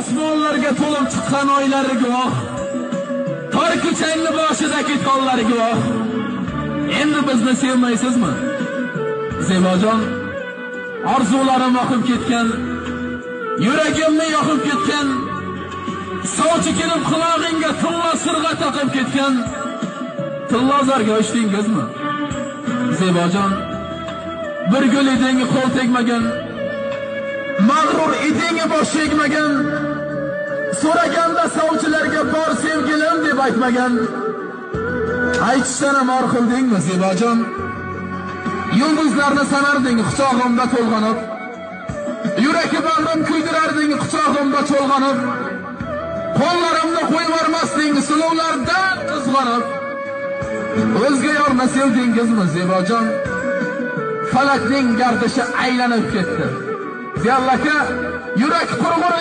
Osmonlarga to'lib chiqqan oylari guvoh. Tor ko'changni boshidagi tollari guvoh. Endi bizni sevmaysizmi? Zebojon, orzularim oqib ketgan, yuragimni yoqib ketgan, sovchi kelib qulog'ingga tilla sirg'a taqib ketgan, tillozorga uchdingizmi? Zebojon, bir gul eding qo'l tegmagan, mag'rur eding bosh egmagan, so'raganda sovchilarga bor sevgilim deb aytmagan. Aytishdan ham or qildingmi Zebojon? Yulduzlarni sanarding quchog'imda to'lg'anib, yuragi bag'rim kuydirarding quchog'imda cho'lg'anib, qo'llarimni qo'yvormasding suluvlardan qizg'anib. O'zga yorni sevdingizmi Zebojon? Falakning gardishi aylanib ketdi. Ziyalla aka, yurak qurg'ur.